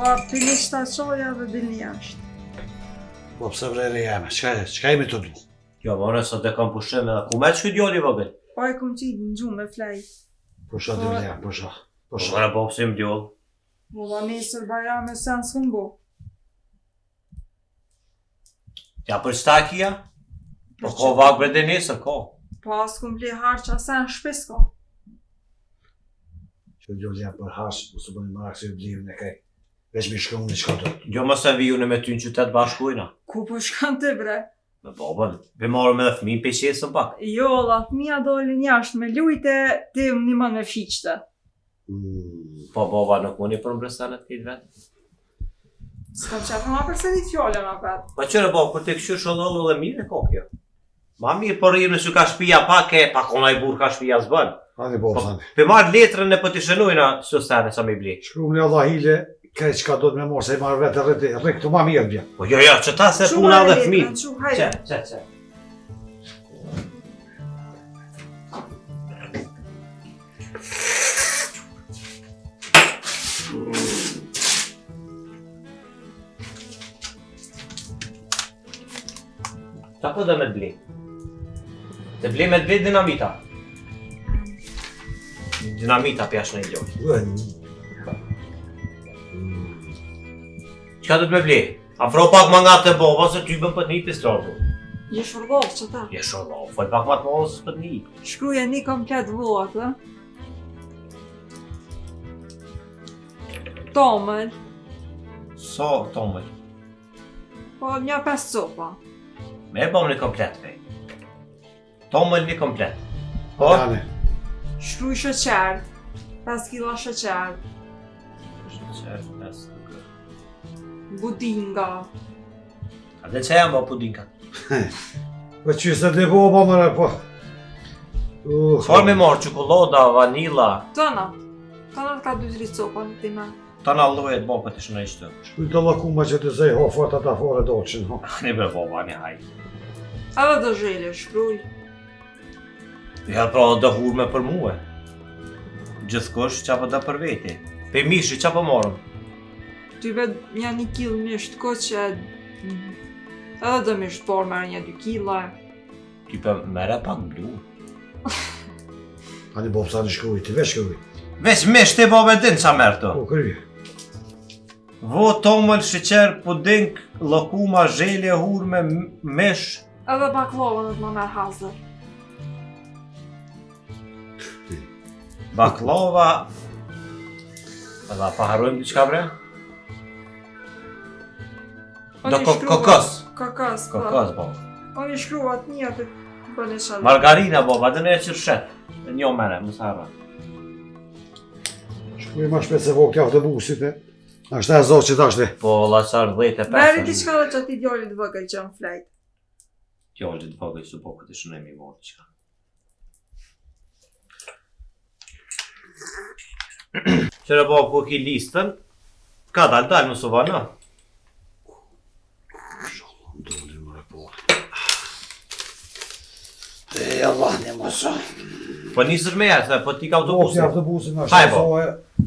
Valla, pini qëta çoja dhe dilni jashtë. Po pse bre reja jeme, çka, çka jemi të du? Jo, më unë sot e kam pushim edhe ku me që djali i vogël? Po e kom qitë në gjumë me flejt. Pusho Po- djali jam, pusho. Po Pusho. më po pse më djall. Valla, nesër bajram e sen s'kom bo. Ja për çta kia? Po ko vak bre dhe nesër, ko. Po as kom ble harq asen n'shpi s'ka. Që djali jam për harq, mos u bëni marak se ju blivin e kaj. Veç mi shkru unë çka do. Jo mos e vi unë me ty në qytet bashkujna. Ku po shkan ti bre? Me babën, pe marrëm edhe fëmijën pe qesëm pak. Jo, valla, fëmija dolin jashtë me lujte, ti më nimon me fshi qëtë. Mm. Po baba nuk mundi për mbresanet këtë vetë. S'kam qef ma përsërit fjalën apet. Po qyre bo, kur të këshyrë shëllëllë dhe mirë e ko kjo. Ma mirë po rrimë në që ka shpia pak e, pa kona i burë ka shpia s'bën. Ani po, Po, thani. Pe marrë letrën e po t'i shënojna çdo sene sa me i ble. Shkru në Allah hile, krejt çka do të me marrë, se i marrë vetë rriti, rri këtu ma mirë bje. Po jo, jo, që ta se Çu puna marrë dhe letrën, fëmijë. Çu, hajde. Qe, qe, qe. Qa po do me të bli? Të bli me të bli dinamita. Dinamita pjash në i gjokë. Qka do të me bli? Afro pak ma nga të bova se ty bën për të një pislargu. Je shurdhov që ta. Je shurdhov, fol pak ma të madhe se për të një. Shkruje një komplet voat, ë? Tomël, So, tomël. po një pesë copa. Me e bom një komplet, pe. Tomël një komplet. Po? Ani. Shkruj sheqer, 5 kila sheqer, Sheqer, 5 kg. budinga. A dhe që janë bo pudinka? Po që se të bo, po mëre, po. Uh, Çfarë me marrë, çokollada, vanilla, Tëna, tëna ka 2-3 copa në time. tana llojet bo për të shënoj qëtu. Shkruj të llokuma që të zej ho fort ata fore dolqin, ho. Ne bre baba, ne hajt. Edhe do zhele, shkruj. Ja pra do hurme për mue. Gjithkush qa po do për veti. Pe mishi qa po morëm? Ty be një një kil mish të kuq e edhe do mish të por merë një 2 kila. Ty pe mere pak blu. Ani bo, psa në shkruj, ti veç shkruj. Veç mish ti baba din qa merr to. Po, kryj. Vo, tomël, sheqer, puding, llokuma, zhelje, hurme, m- mish. Edhe baklava do të më merë hazër. Baklava. Edhe pa harrojmë diçka bre? Unë Do i ko shkruva- kokos. Kokos, po. Kokos, po. Unë i shkruva të një atë bëni shalle. Margarina, baba, dhe në e qërshet. E një mere, mos harro. Shkruj ma shpejt se vokja autobusit, e. Ashtë e zotë që tashte. Po, valla, çfarë 10 e 5. Merri diçka dhe që ati djallit vogël që në flejt. Djallit vogël së po këtë shënoj mi morë diçka. Qëre po, ku ki listën, ka dal dal më së vana. Doli më po. E Allah një mësë. Po nisësh me jashtë, po ti ka Autobusi, autobusi. autobusin, ashtë Haj, e bo. zoe.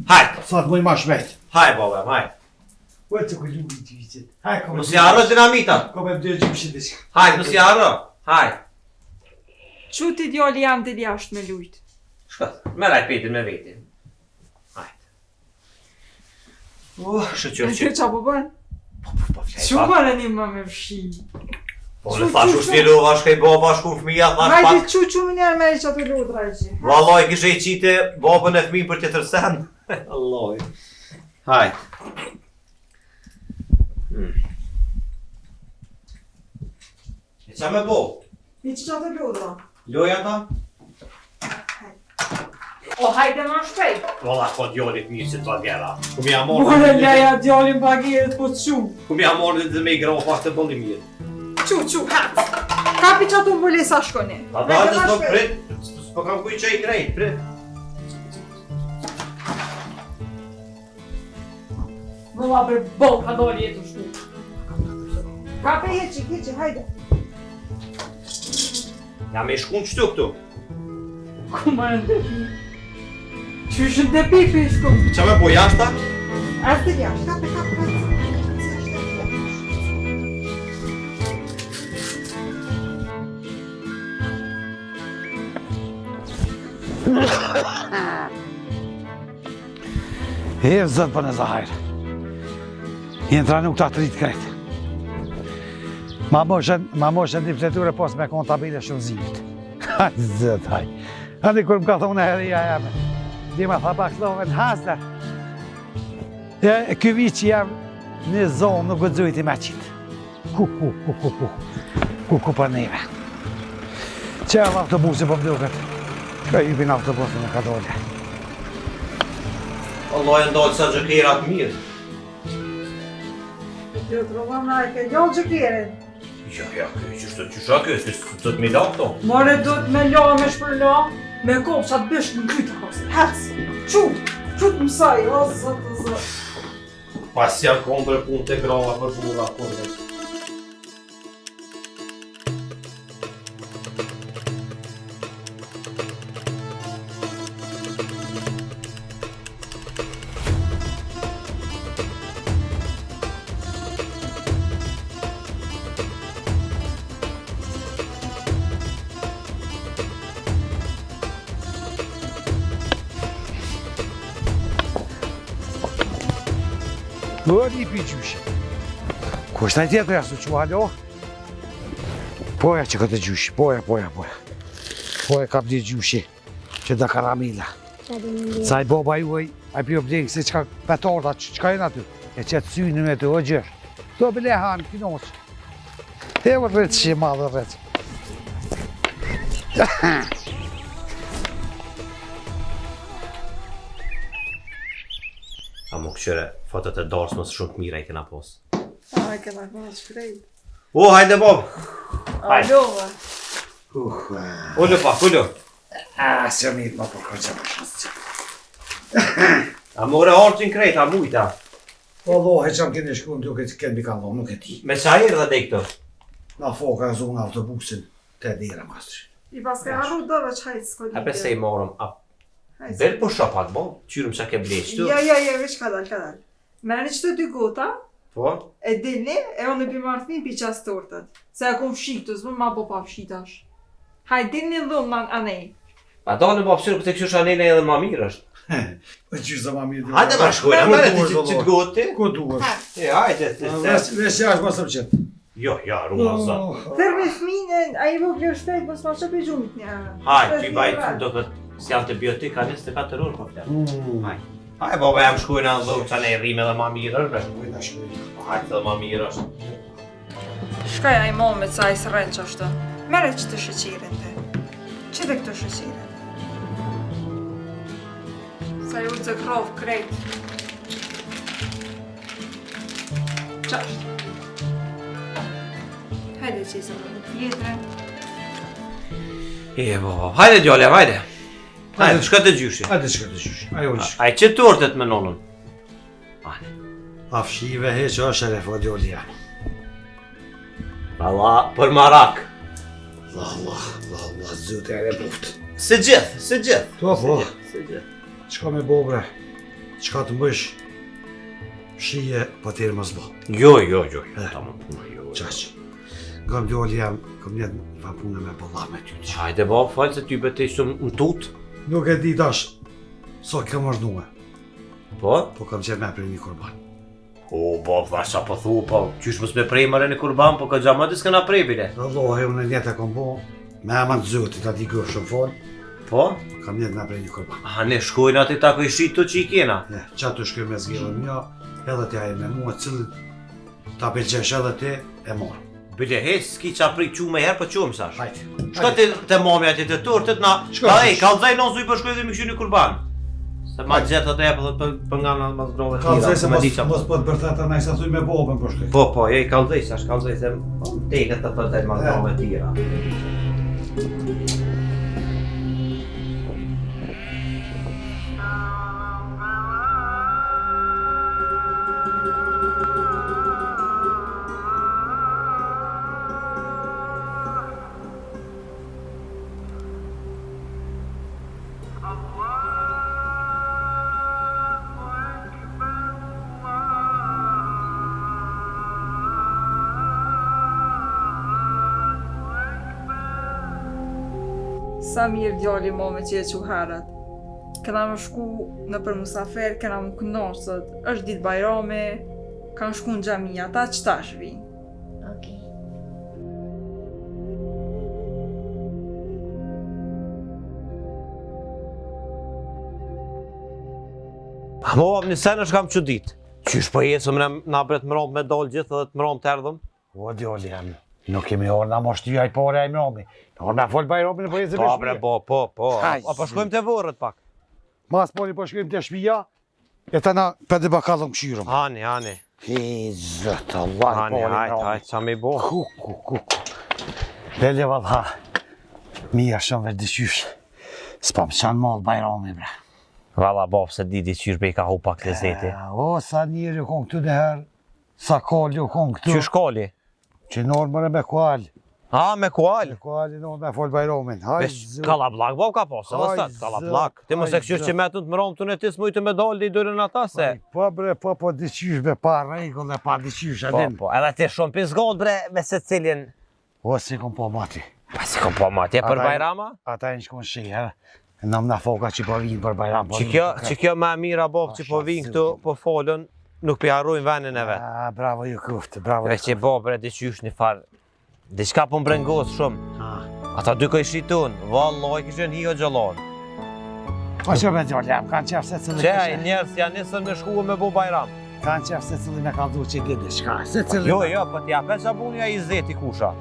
Hajt, Sa të mëj ma shpejt. haj baba, haj. Po të ku lubi gjyqit. Haj, ko Mos i harro dinamita. Ko me bdë gjyqit diçka. Hajt, mos i harro. Hajt. Çu ti djali jam del jashtë me lujt. Shko, merr iPadin me veti. Hajt. Uh, shëqyr E që... ti qa po bën? Po, po, po, flej, Çu pak. bën e një më me fshi? Po, në thash u stilova, shkej baba, shku fëmija, thash Hajde pak. çu çu më njerë me që ato lodra e që. Vallaj, kishe i qite babën e fëmijën për tjetër sen. Alloj. Hajt. Hmm. E qa me bo? Mi që që ato lodra? Loja ta? O, hajde ma shpejt. Valla, ka djallit mirë që të bagera. Ku mi a morë... More leja djalin bageret, po çu. Ku mi a morë dhe me i grau pak të bëlli mirë. Çu, çu, hajt. Kapi që ato mbulesa shkoni. Pa Hajde dalë ma s'po shpejt. prit, s'po kam kuj që i krejt, prit. Vëlla për bol ka doli jetu shku. Kapi heqi, heqi, hajde. Ja me i shku në qëtu këtu. Ku më në tepi? Qysh në tepi për i shku? Qa me bo jashta? As të jashtë, kape, kape, kape. E zot për në zahajrë. Jenë të nuk të atë krejt. Ma moshën, ma moshën një fleture pos me kon tabele shënzimit. Haj, zot, haj. Ani kur më ka thonë e heria jeme. Di ma tha bakllavën hasë. E, ky vit që jam në zonë nuk guxojti me qitë. Ku, ku, ku, ku, ku. Ku, ku për neve. Që e autobusi po më duket. Ka hypin autobusin në ka dole. Allah e ndalë sa xhokerat mirë. Jo, të rrova na e ke jo xhokerin. Jo, jo, kjo që shtë që shë kjo, se të të mi la këto. More do të me la, me shpërla, me kopë që atë bish në gytë, kose. Hec, qu, qu të mësaj, o zot, o zot. Pas janë konë për punë të grava për burra, kurrë. Bëri i pi gjyshi. Ku është ai tjetri asu që alo? Poja që këtë gjyshi, poja, poja, poja. Poja ka bli gjyshi, që da karamila. Sa i baba juaj, ai pjo blejnë se çka petarda, çka janë aty? E qetë synin me të o gjysh. To bile hanë, kinoq. E o rretë që madhe rretë. A më këqyre, fotot e darsmës shumë të mira i kena pos. A, e kena pos krejt. O, hajde bob! Alo, Ulu pak, ulu. A, se mirë, ma për kërë që më shumë. A more harqin krejt, a mujta? Po, lo, he që më keni shku, në duke që kenë mi kanë nuk e di. Me qa erdhe dhe këto? Na foka e zonë autobusin, të dera mastri. I pas ke harru do veç hajt s'ko A pse i morëm, a Bel po shoh pak, bo, qyrëm çka ke ble qëtu. Jo, jo, jo, veç ka dal, ka dal. Merrni qëto dy gota, Po? e dilni, e unë i marr fëmijën pi qas tortët. Se e kom fshi këtu, s'mun ma bo pa fshi tash. Hajt, dilni dhum man anej. A do në babë për të kështu anej edhe ma mirë është. Po qysh sa ma mirë. Hajde ma shkojnë, Ku merre ti duhesh, që të vëlla? goti. Ku duhesh? E, hajde, se se. Veç veç jashtë mos më qet. Jo, jo, ruma zot. Thërrme fëmijën, ai i vogël është shpejt, mos ma ço pe gjumit një. Hajde, ti baj do të si janë të biotik, ka 24 orë po flet. Mm. Hajde. Hajde, baba jam shkojnë në dhomë, që ne rrimë edhe ma mirë është. bre. Shkojnë, shkojnë. Hajde, edhe ma mirë është. Shkaj ai mo me ca i sërren që ashtu. Mere që të sheqerin te. Që të këto sheqerin? Sa ju të krov krejt. Qashtë. Hajde që i së më tjetrën. E, baba, hajde djale, hajde. Hajde, shko te gjyshi. Hajde shko te gjyshi. Ajo gjyshi. Ai që tortet me nonën. Hajde. A fshive he që është e refo djali jam. Valla, për marak. Allah, Allah, Allah, Allah, zoti e rebuft. Se gjithë, se gjithë. Po, po. Se gjithë. Çka me bo bre? Çka të bësh? Shije, po tjerë mos bo. Jo, jo, jo, jo, Eh. tamam, jo, jo. Qaq. Gëm djali jam, kom njet në punë me bëlla me ty. Hajde, baba, falë se ty bëte ishtë më tut. Nuk e di tash, sa kam vazhdue, Po? po kam qenë me pre një kurban. O, baba, thash, qa po thu, po, qysh mos me prej mëre në kurban, po ka gjama të s'kena prej, bile. Vallahi, unë njet e kom bo, me emën të Zotit, ati gërë shumë fol, Po? kam njet me pre një kurban. Aha, ne shkojnë aty takoj shitu që i kena. Ne, që aty shkoj me zgjellën një, edhe ti aje me mua, cilin ta pëlqesh edhe ti, e morë. Bile, he, s'ki qa prit qu me herë, po qumë sash. Hajde. Shko te, te mami aty te tortet, na, Shko, ka ej, shko. kallzaj non zuj po shkoj dhe mi këshyr një kurban. Se ma gjetë atë e po thotë për, për nga nga mas grove Kallzaj tjera, se ma mos, di qa- mos po të bërthet anaj sa thuj me bobën po shkoj. Po, po, e kallzaj, sash kallzaj se po, teket të thotë mas E. grove tjera. Sa mirë djali mame që je çu herët. Kena me shku nëpër musafir, kena m'u knaq sot. është ditë bajrami, kanë shku në xhami, ata qëtash vinë. Okej. A mo një sen është kam çudit. Qysh po ecëm na na bre të mromë me dal gjithë edhe të mromë të erdhëm? O djali jem, nuk kemi orë na mos ty ai pore ai mromi. Orë na fol bajramin po ecëm Po bre, po, po, po. A po shkojmë te vorret pak? Mas pari po shkojmë te shtëpia, e ta na për të bakallëm këshyrëm. Hani, hani. Hi, zot, Allah, Hani, hajt, hajt, ça me bo? Ku, ku, ku, ku. Lele valla, mirë shumë veç diqysh. S'pa më qanë mall bajrami, bre. Valla, bo, se di diqysh be i ka hu pak lezeti. O, sa njeri u konë këtu një herë, sa kali u konë këtu. Qysh kali? Që normën e me kual. A, me kual? Me kual i normë me fol bajramin. Haj, Veç, kallabllak, bo ka pas, edhe sot, kallabllak. Ti mos e kqyr që metën të mromë të në ti s'mujtë me dalë, i dërën ata se. Po bre, po, po, diqysh me pa rregull e pa diqysh, Po, po, edhe ti shumë pizgot bre me secilin. O, si kom po mati. Pa si kom po mati, e për bajrama? Ata e në shkon shihë, në më na foka që po vinë për bajram. Po që kjo, që kjo ma mira bab që po vinë këtu, po folën, nuk po harrojnë venin e vet. A, bravo ju kuftë, bravo ju kuftë. Veç e bo, bre, diqysh një farë, diçka po më brengos shumë. Ata dy kojshitë tonë, vallaj kishin hi hoxhallarë. Po që me djallë jam, kanë qef secili Që ai njerëz janë nisën me shku me bo bajram. Kanë qef secili me kallzu që di diçka, secili. Jo, jo, po ti apet ça buni ai Izeti kusha.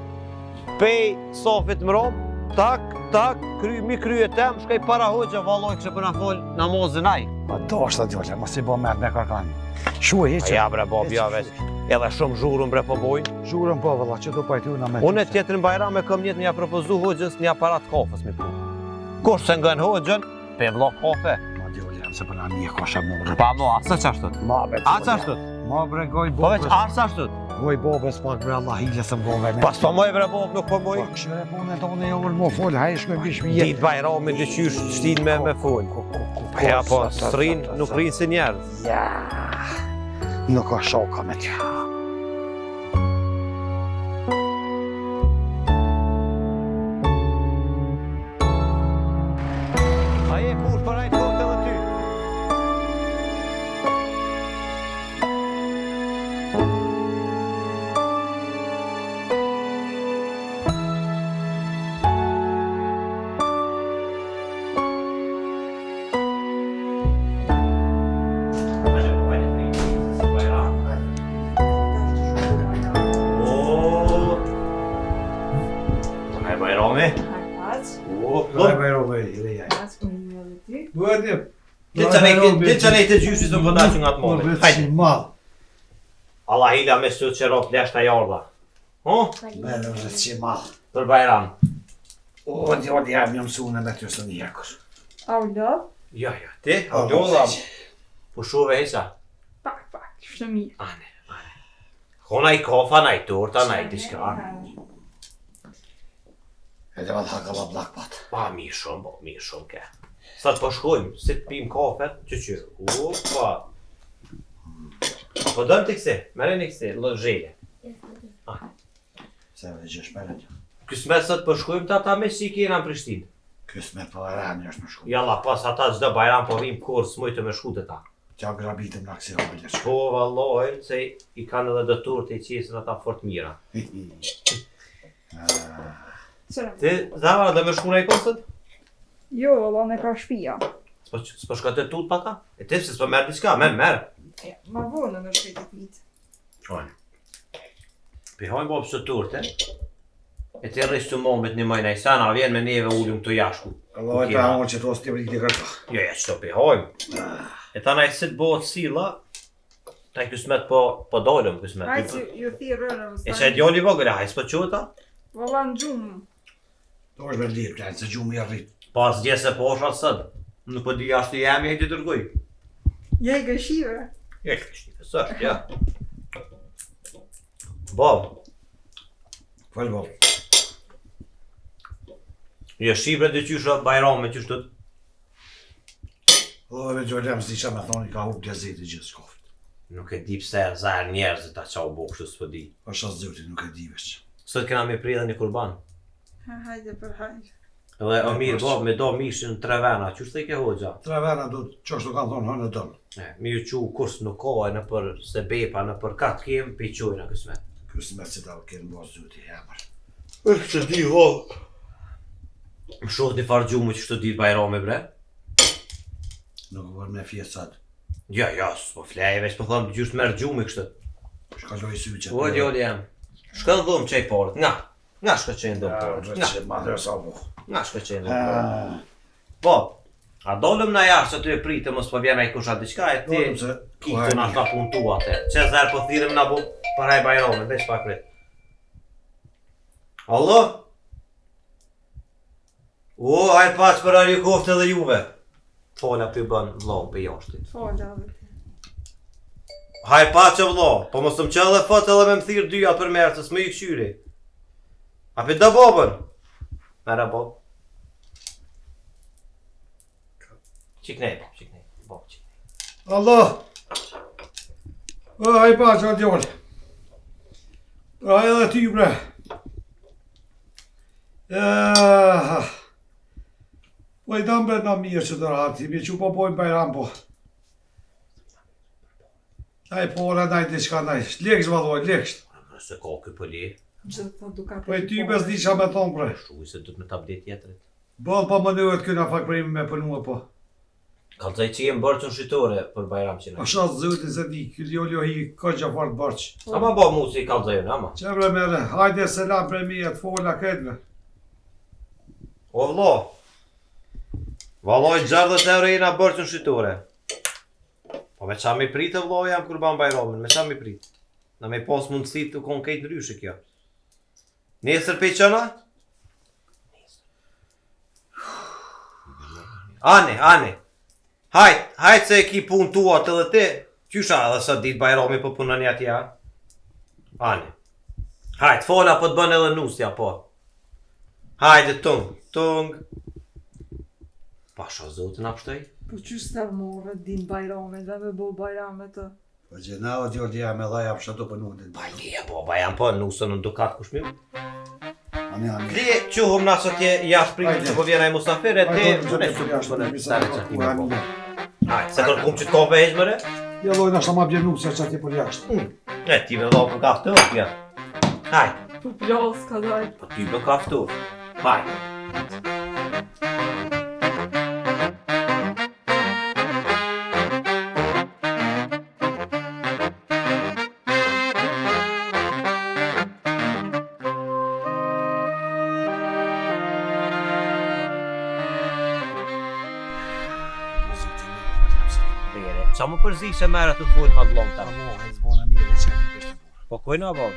Pej safit mrom, tak, tak, kry, mi krye tem, shkaj para hoxha, vallaj kishe për na fol namazin ai. Po do është djallë, mos i bo mend me kërkan. Shu e hiqë. Ja bre, bo, ja veç. Edhe shumë zhurmë bre po bojnë. Zhurmë po vëlla, që do pajtu në me. Unë tjetrin bajram e kom nijet me ja propozu hoxhës një aparat kafës mi pru. Kush s'e ngon hoxhën, pe vlla kafe. Ma djali jam se për na një kosha morë. Pa mo, asa qashtu? Ma bre, A qashtu? Ma bre, goj Po veç, bobës. asa ashtu? Goj bobës pak bre, Allah hile së më me. Pas po moj bre bob, nuk po moj. Po këshyre punë të unë e orë mo fol, haj shkoj mbi shpije. Ditë bajrami diqysh shtin me me fol. Ku, ku, ku, Po ja po, s'rrin, nuk rrin si njerëz. Ja, nuk ka shoka me tja. A je kur për ajtë kohë edhe ty? Hajr Bajrami. O, Hajr Bajrami, ire jaj. Duhet një. Ti që ne të gjyshi së po dashë nga të mami. Hajde. Madh. Allah hila me së që rotë leshta jardha. Ho? Me në vëzë që madh. Për Bajram. O, djali jam jam sune me ty së një hekur. A u lodh? Jo, jo, ti, a u lodha. Pushove heqa? Pak, pak, shumë mirë. Ane, ane. Ko naj kafa, naj torta, naj diçka. Edhe valla kallabllak pat. Pa, mirë shumë, po, mirë shumë ke. Sot po shkojmë, si të pim kafet, që që, opa. Po dëmë të kësi, merre një kësi, lë zhele. Ah. Se dhe gjësh merre një. Kysmet sot po shkojmë te ata me si kena në Prishtinë. Kysmet po rani është me shku. Jalla, pas ata çdo bajram po vim kurrë, s'mujtë me shku te ta. Qa grabitëm në kësi hajde shku. Po, vallojnë, se i kanë edhe do torte i qesin ata fort mira. Ti, Zavara, do me shku në i kosët? Jo, valla, në ka shpia. S'po, s'po shko të tut paka? E ti, se s'po merr diçka, merr, merr. Ja, ma vonë në shkoj të pitë. Ojnë. Pi hajmë bo pësë torte. E ti rrisë të momit një majna i sana, vjen me neve ullum të jashku. Allah e ta unë që të osë të vriti kërka. Jo, ja, që të pi hajmë. E ta na i si të bëhet sila, ta i kysmet po, po dolëm kysmet. Hajtë që ju thirrë rënë, E që e djali vogël, haj s'po quhet a? Valla në gjumë. To është me lirë, plan, se gjumi e rritë. Po asgjë se po është atë sot. Nuk po di ashtu jemi e të dërgoj. Ja i gëshive. Ja i gëshive, s'është, ja. Bob. Fal Bob. Jo shqipe dhe qysh Bajrami qysh të... O, dhe gjë lem, s'di ça me thonë, ka hup lezeti gjithë shkofit. Nuk e di pse e zaër njerëzit ta qa u bo kështu s'po di. Është asë zoti, nuk e di veç. Sot kena me pri edhe një kurban. Ha, hajde për hajde. Edhe o mirë, bo, me do mishin në tre vena, qysh të i ke hoxha? Tre vena do të qashtu kanë thonë hënë e dënë. E, mi ju qu kurs nuk ka e nëpër sebepa, nëpër katë kem, pi qujna kësmet. Kësmet si ta kenë bo zyti emër. E, se di, vallë. Më shoh një farë gjumë që shtë ditë bajrami, bre. Nuk bërë me fjetë sot. Jo, jo, s'po flej, veç po thom gjysht merr gjumi kështu. Shkaloj sy që. O djali jam. Shko në dhomë çoj paret. Nga. Nga shko çoj në dhomë paret. Nga. Ma dhe sa po. Nga shko çoj në dhomë paret. Po. A dolëm na jashtë aty e pritë mos po vjen ai kush a diçka e ti. Dolëm se Ki të na tha punë tua atë. Që zërë po thirrëm na bu për hajr bajramin, veç pak prit. Allo? O, hajr paç për hajr ju koftë edhe juve. Fola për bën vllau për jashtit. Fola. Hajr paç o vllau, po mos të më qëllë fot edhe me më thirr dyja për merë, se s'më i kqyri. A pe do babën? Mera bab. Qiknej, bab, qiknej, bab, qiknej. Allah! O, hajr paç, o djallë. Pra edhe ty, bre. Eh, Po i dam bre na mirë që të rahat, mi që po bojmë bajram, po. Naj pore, naj diçka, naj. Lekësht valloj, lekësht. Se ka ky po le. Po e ty bez di qa me thonë, bre. Shuj se du të me ta blet tjetrit. Boll po mënyret kjo na fak primi me punua, po. Kallzoj që jem borxh në shitore për Bajram që na. Pasha zotin se di, ky djali o hi ka gjë fort borxh. Ama bo mu si kallzoj unë, ama. Që bre mere, hajde selam prej meje të fola krejtve. O vllo. Valloj 60 euro jena borxh në shitore. Po me qa mi pritë vllo jam kurban Bajramin, me qa mi pritë? Na me pas mundësi të konë kejt ndryshe kjo. Nesër pe qëna? Ani, ani. Hajt, hajt se e ki punë tua të dhe ti. Qysha edhe sot ditë Bajrami po punon një atje, a? Ani. Hajt, fola po të bën edhe nusja, po. Hajde, tung, tung. Pasha zotin a pështoj? Po qysh s'e morë din Bajrami, dhe me bo Bajram me të. Po gjena o djali jam edhe jam shato po nuk Pa le, po, ba jam po, nusën në dukat kush mi. Ani ani. Le, quhëm na sot je jashtë pritë që po vjen ai musafir e ti, Hajde, ne su jashtë, po në mi sare sa që ti me po. ani. Hajde, se kërkum që të kafe heq mëre? Jo lloj nashta ma bjen nusja që atje për jashtë. E ti me dha po ka ftohtë, ja. Hajde, Po plas ka dajt. po ti me ka ftohtë. Hajde. Qa më përzi se merë të fol ma vllon ta. Vallahi zbona mirë që jam i peshtë burr. Po kujna bo?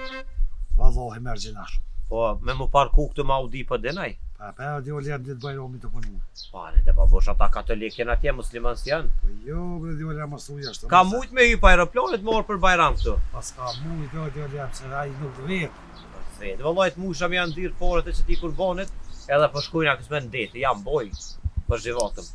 Vallahi merr gjena shumë. Po me mu parku këtë me Audi po denaj. Pa pa o djali jam ditë Bajrami të punu. Po ne të babosh ata katolik janë atje musliman s'janë. Po jo bre djali jam mos thuj ashtu. Ka mujt me hyp aeroplanit me ardh për Bajram këtu. Pa s'ka mujt o djali jam se ai nuk vet. Po s'vet. Vallai të mujsha me janë nxirr paret e qëtij kurbanit, edhe po shkojna kësme në det, jam boj për zhivatëm.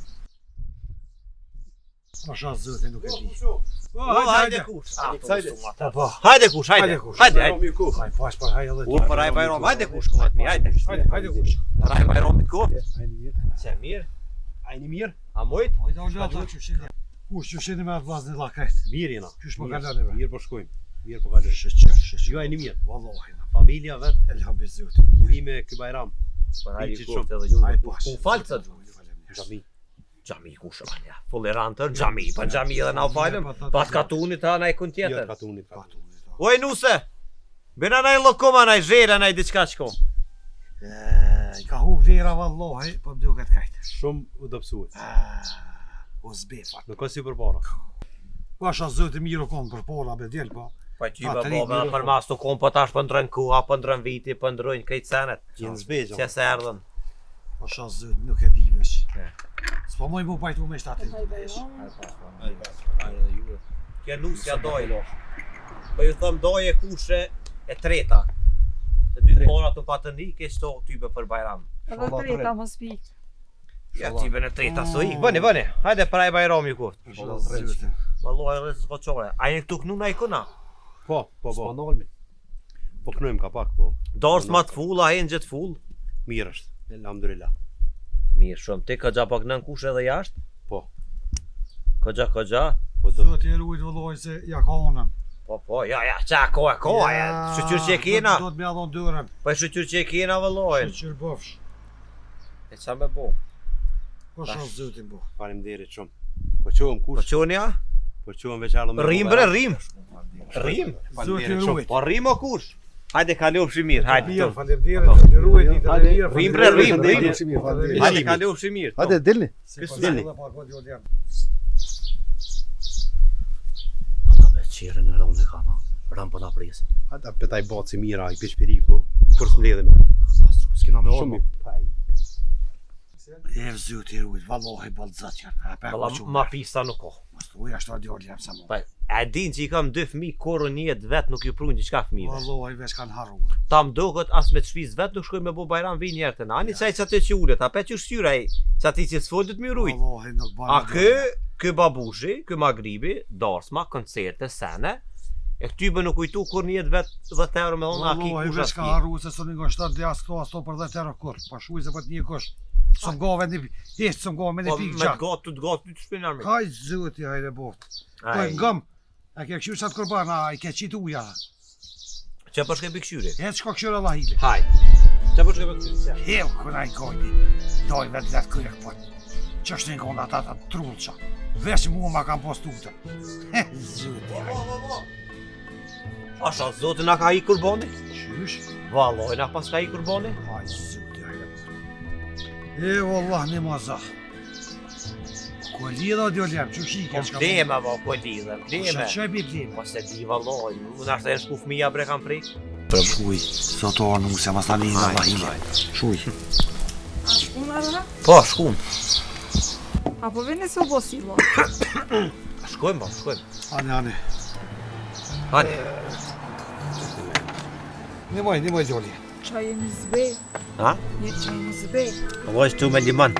Pasha zotin nuk e di. Po, hajde kush. Hajde. Po, po. Hajde kush, hajde. Hajde kush. Hajde, hajde. Haj pash për haj edhe. Ur për hajr Bajram, hajde kush kuma të mi, hajde. Hajde, hajde kush. Për hajr Bajramit ku? Hajde mirë. Se mirë. Ajni mirë? A mujt? Hajde o lata qysh jeni. Kush qysh jeni me atë vllazni lla krejt. Mirë jena. Qysh po kaloni bre? Mirë po shkojmë. Mirë po kalojmë. Shyqyr, shyqyr. Jo ajni mirë. Vallahi. Familja vet, Elhamdulillah. urime ky Bajram. Për hajr Pilqit koftë edhe ju. Haj pash. Ku falë sot? Xhami. Xhami kush e ja. Fullerantër, xhami, pa xhami edhe na u falëm. Po, Pas katunit ha na i kun Jo tjetër. katunit. Katunit. Oj nuse. Bina naj llokuma, naj zhela, naj diçka çko. E, ka hu vlera vallahi, po më duket kajt. Shumë u dobësua. O zbefa. Nuk ka si përpara. Pasha zoti mirë u kon përpara be djel po. Po ti Ta be tri baba mirë, për mas të kon po tash po ndrën koha, po ndrën viti, po ndrojnë krejt senet. Janë zbegja. Se se erdhën. Pasha zoti nuk e di veç. E. S'po muj mu pajtu me shtatë. Kjo nusja dojë. Po ju them doje kushe e treta. Të dy të parat u patën ikë, qëto tybe për Bajram. Edhe treta mos pik. Ja tybe në treta so ik. Bëni, bëni. Hajde për hajr Bajram ju koftë. Pasha zotin. Vallahi edhe s'ka çare. A jeni këtu knu na i kuna? Po, po, po. Po knojmë ka pak, po. Dors ma të full, a jenë gjithë full? Mirë është. Elhamdulillah. Mirë shumë, ti kogja pak nën kush edhe jashtë? Po. Kogja, kogja. Po do. Zoti e rujt vëllai se ja ka onën. Po, po, ja, ja, qa ka, e ka, ja, shyqyr që e kena. Do të më dhon dorën. Po shyqyr që e kena vëllojnë. Shyqyr bofsh. E qa me bo? Po shoh zotin bo. Faleminderit shumë. Po çohem Po kush? qoni a? Po çohem veç ardhëm. Rrim bre, rrim. Rrim. Zoti e rujt. Po rrim o kush? Hajde kalofshi mirë, hajde. Mirë, faleminderit, zoti rujt, ditën e mirë. Rrim bre, rrim, rrim. Faleminderit. Hajde kalofshi mirë. Hajde, dilni. Dilni. Dilni. Ata me qirën e rëndë ka na. Rëmë po na presin. Ata petaj baci mira i piçpiriku, kur s'mbledhim. Pastru, s'kena me Shumë i paj. E zoti rujt, vallahi ballzat janë. A pa Valla, ku ma pista nuk ka. Mos thuaj ashtu djalë jam sa mo. Pa, e din që i kam dy fëmijë kurrë një jetë vet nuk ju prunë diçka fëmijëve. Vallahi veç kanë harruar. Ta më duket as me të shtëpisë vet nuk shkoj me bo bajram vi një herë të na. Ani çaj çatë që ulet, a pe që shqyra ai, çati që s'fol të më rujt. Vallahi nuk bën. A kë, kë babushi, kë magribi, darsma, koncerte, sene, e këty bë nuk kujtu kur një jetë vet 10 euro me thonë a ki Vallahi kush veç as ka ki. harruar se sonë nga shtat dhe as këto as to për 10 euro kurr. Po shuj se po të një kush. S'm gove një hiç s'm gove me një Po pikë me të gjak. gatu, të gatu të shpin armik. Kaj zoti hajde bot. Po e Ai, ngëm. A ke kështu çat kurban, a i ke qit uja. Që po shkoj për këshyri? E çka këshyr Allah hile. Hajt. Që po shkoj për këshyri? Hell kur ai gojti. Doj vetë vetë kryek po. Që është një gonda ata ta trullqa. Veç mua ma kam postu këtë. Zoti hajde. Asha, zoti na ka i kurbani? Qysh? Valloj, na pas ka i kurbani? Aj, zoti hajde bot. E vallah një maza. Ku e lidha djalë jam, qysh i Po ke çka? blema, po, po lidhe, bleme. Çe bi bleme? Po se di valloj, unë ashtë e shku fëmija bre kam prej. Shuj, sot orë nuk se mas tani në Allah hile. Shuj. A shkun ara? Po, shkun. A po vini se u bo silo? Shkojmë, po, shkojmë. Ani, ani. Hajde. Nimoj, nimoj djali. Qa jeni zbe? Ha? Një qa jeni zbe? Vllai tu me limon.